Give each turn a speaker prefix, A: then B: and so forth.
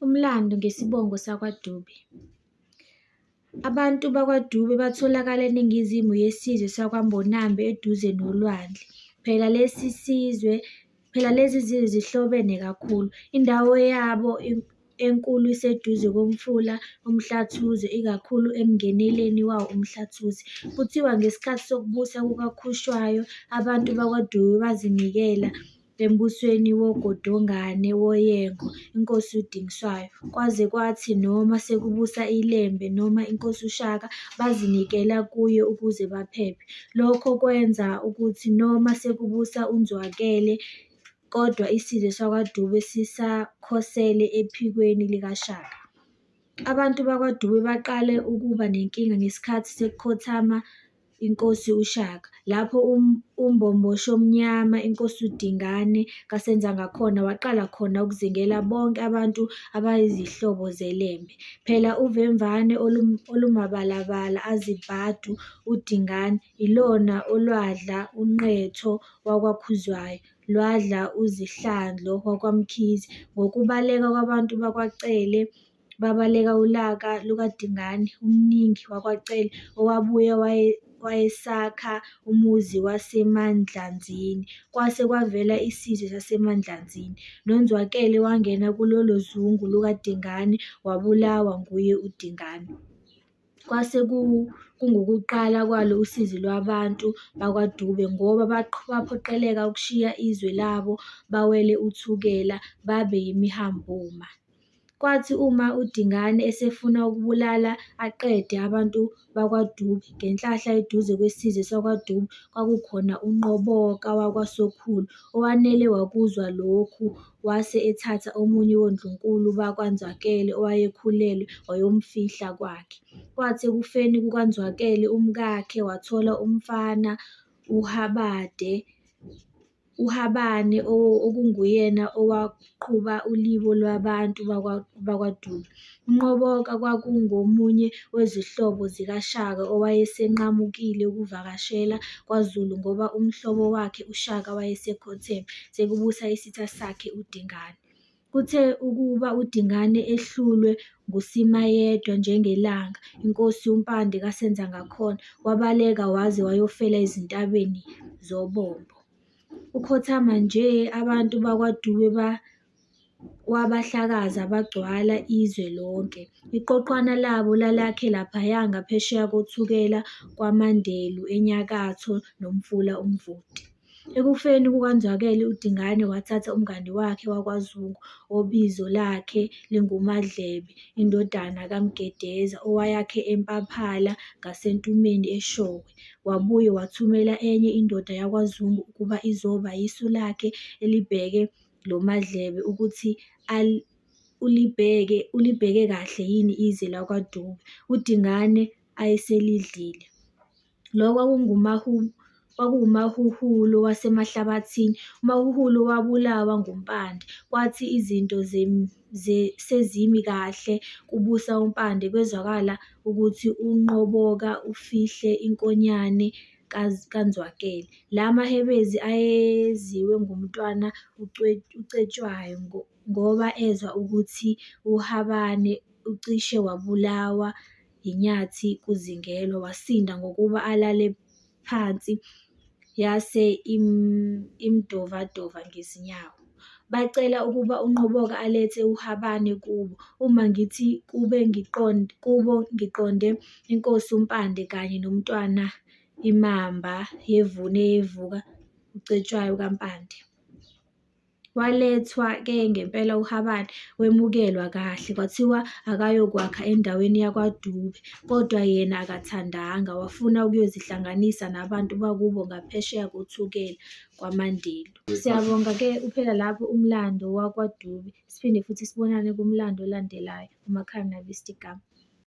A: Umlando ngesibongo sakwaDube. Abantu bakwaDube batholakala eningizimu yesizwe sakwaMbonambi eduze nolwandle. Phela lesi sizwe, phela lezi zizwe zihlobene kakhulu. Indawo yabo enkulu iseduze komfula uMhlathuze, ikakhulu emngeneleni wawo uMhlathuze. Kuthiwa ngesikhathi sokubusa kukaKhushwayo, abantu bakwaDube bazinikela embusweni woGodongane woYengo inkosi uDingiswayo, kwaze kwathi noma sekubusa iLembe noma inkosi uShaka bazinikela kuye ukuze baphephe. Lokho kwenza ukuthi noma sekubusa uNzwakele kodwa isizwe sakwaDube sisakhosele ephikweni likaShaka. Abantu bakwaDube baqale ukuba nenkinga ngesikhathi sekukhothama inkosi uShaka, lapho uMbombosho-mnyama, inkosi uDingane kaSenzangakhona waqala khona ukuzingela bonke abantu abayizihlobo zeLembe. Phela uvemvane olumabalabala azibhadu uDingane ilona olwadla uNqetho wakwaKhuzwayo, lwadla uZihlandlo wakwaMkhize. Ngokubaleka kwabantu bakwaCele babaleka ulaka lukaDingane, uMningi wakwaCele owabuye wayesakha umuzi waseMandlanzini, kwase kwavela isizwe saseMandlanzini. NoNzwakele wangena kulolo zungu lukaDingane wabulawa nguye uDingane. Kwase kungukuqala kwalo usizi lwabantu bakwaDube ngoba baphoqeleka ukushiya izwe labo bawele uThukela babe yimihambuma. Kwathi uma uDingane esefuna ukubulala aqede abantu bakwaDube, ngenhlahla eduze kwesizwe sakwaDube kwakukhona uNqoboka wakwaSokhulu owanele wakuzwa lokhu wase ethatha omunye woNdlunkulu bakwaNzwakele owayekhulelwe wayomfihla kwakhe. Kwathi ekufeni kukaNzwakele umkakhe wathola umfana uHabade, uHabane okunguyena owaqhuba ulibo lwabantu bakwaDube. UNqoboka kwakungomunye wezihlobo zikaShaka owayesenqamukile ukuvakashela kwaZulu ngoba umhlobo wakhe uShaka wayesekhotheme, sekubusa isitha sakhe uDingane. Kuthe ukuba uDingane ehlulwe nguSimayedwa Njengelanga, inkosi uMpande kaSenzangakhona, wabaleka waze wayofela ezintabeni zoBombo. Ukhothama nje abantu bakwaDube wabahlakaza bagcwala izwe lonke. Iqoqwana labo lalakhe laphaya ngaphesheya koThukela kwaMandelu enyakatho nomfula uMvoti. Ekufeni kukaNzwakele, uDingane wathatha umngani wakhe wakwaZungu obizo lakhe linguMadlebe indodana kaMgedeza owayakhe eMpaphala ngaseNtumeni eShowe, wabuye wathumela enye indoda yakwaZungu ukuba izoba yiso lakhe elibheke loMadlebe ukuthi ulibheke kahle yini izwe lakwaDube, uDingane ayeselidlile. Lo kwakunguMahuhhulo waseMahlabathini. UMahuhulo wabulawa nguMpande. Kwathi izinto sezimi kahle kubusa uMpande kwezwakala ukuthi uNqoboka ufihle inkonyane kaNzwakele. La mahebezi ayeziwe nguMntwana uCetshwayo ngoba ezwa ukuthi uHabane ucishe wabulawa yinyathi kuzingelwa, wasinda ngokuba alale phansi yase imdovadova ngezinyawo. Bacela ukuba uNqoboka alethe uHabane kubo, uma ngithi kube kubo ngiqonde inkosi uMpande kanye noMntwana iMamba yevuna eyevuka uCetshwayo kaMpande. Walethwa-ke ngempela uHabane, wemukelwa kahle, kwathiwa akayokwakha endaweni yakwaDube, kodwa yena akathandanga, wafuna ukuyozihlanganisa nabantu bakubo ngaphesheya koThukela, kwaMandelu. Siyabonga-ke uphela lapho umlando wakwaDube, siphinde futhi sibonane kumlando olandelayo. UMakhanya igama.